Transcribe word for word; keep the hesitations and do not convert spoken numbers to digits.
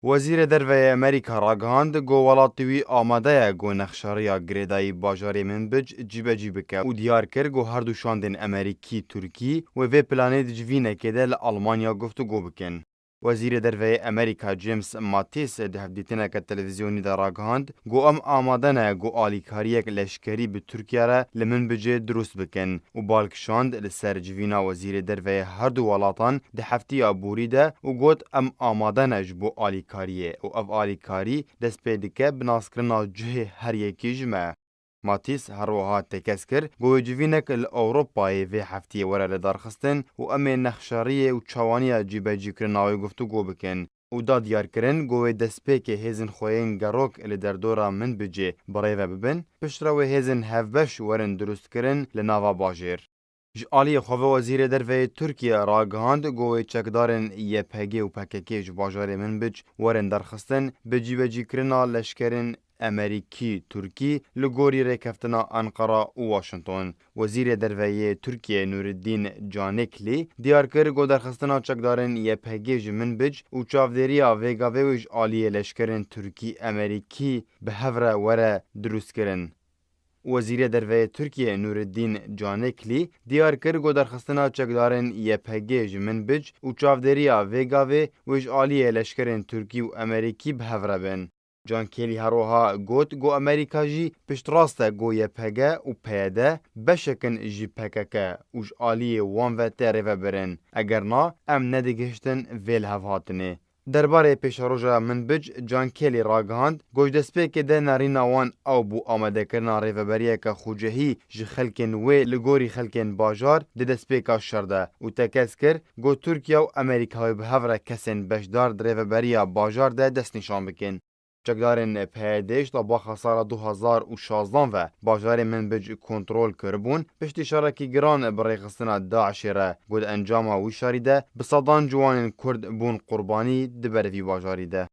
Wezîrê Derve yê Amerîka ragihand ku welatê wî amade ye ku nexşariya girêdayî bajarê Minbic cîbecî bike û diyar kir ku her du şandên Amerîkî-Tirkî wê vê planê di civînekê de li Almanya guftûgo bikin. Wezîrê Derve yê Amerîka James Mattis di hevdîtineke televîzyonî de ragihand ku em amade ne ku alîkariyek leşkerî bi Tirkiye re li Minbicê dirust bikin û bal kişand li ser civîna wezîrê derve yê her du welatan di heftiya borî de û got, em amade ne ji bo alîkariyê û ev alîkarî dest pê dike bi naskirina cihê her yekî ji me. Matîs her wiha tekez kir ku wê civînek li Ewropayê vê heftiyê were lidarxistin û em ê nexşeriyê û çawaniya cîbecîkirina wê guftûgo bikin û da diyarkirin ku wê destpêkê hêzên xweyên gerok li derdora Minbicê bi rê ve bibin, piştre wê hêzên hevbeş werin dirustkirin li nava bajêr. Ji aliyê xwe ve Wezîrê Derve yê Tirkiye ragihand ku wê çekdarên Y P G û P K K ji bajarê Minbic werin derxistin, bi cîbecîkirina leşkerên Amerîkî-Tirkî li gorî rêkeftina Enqera û Washington. Wezîrê Derve yê Tirkiye Nûreddîn Caneklî diyar kir ku derxistina çekdarên Y P G ji Minbic û çavdêriya vê gavê wê ji aliyê leşkerên Tirkî-Amerîkî bi hev re were dirustkirin. Wezîrê Derve yê Tirkiye Nûreddîn Caneklî diyar kir ku derxistina çekdarên Y P G ji Minbic û çavdêriya vê gavê wê ji aliyê leşkerên Tirkî û Amerîkî bi hev re bin. Caneklî her wiha got ku Amerîka jî piştrast e ku Y P G û P Y D beşek in ji P K K û ji aliyê wan ve tê rêvebirin, eger na em nedigihiştin vê lihevhatinê. Derbarê pêşeroja Minbic, Caneklî ragihand ku ji destpêkê de nerîna wan ew bû amadekirina rêveberiyeke xucehî ji xelkên wê li gorî xelkên bajar di destpêka şer de û tekez kir ku Tirkiye û Amerîka wê bi hev re kesên beşdar di rêveberiya bajar de destnîşan bikin. Çekdarên P Y D ji tabaxa sala du hazar û şazdan ve bajarê Minbic kontrol kiribûn, piştî şerekî giran bi rêxistina DAIŞê re ku di encama wî şerî de bi sedan ciwanên Kurd bûn qurbanî di ber vî bajarî de.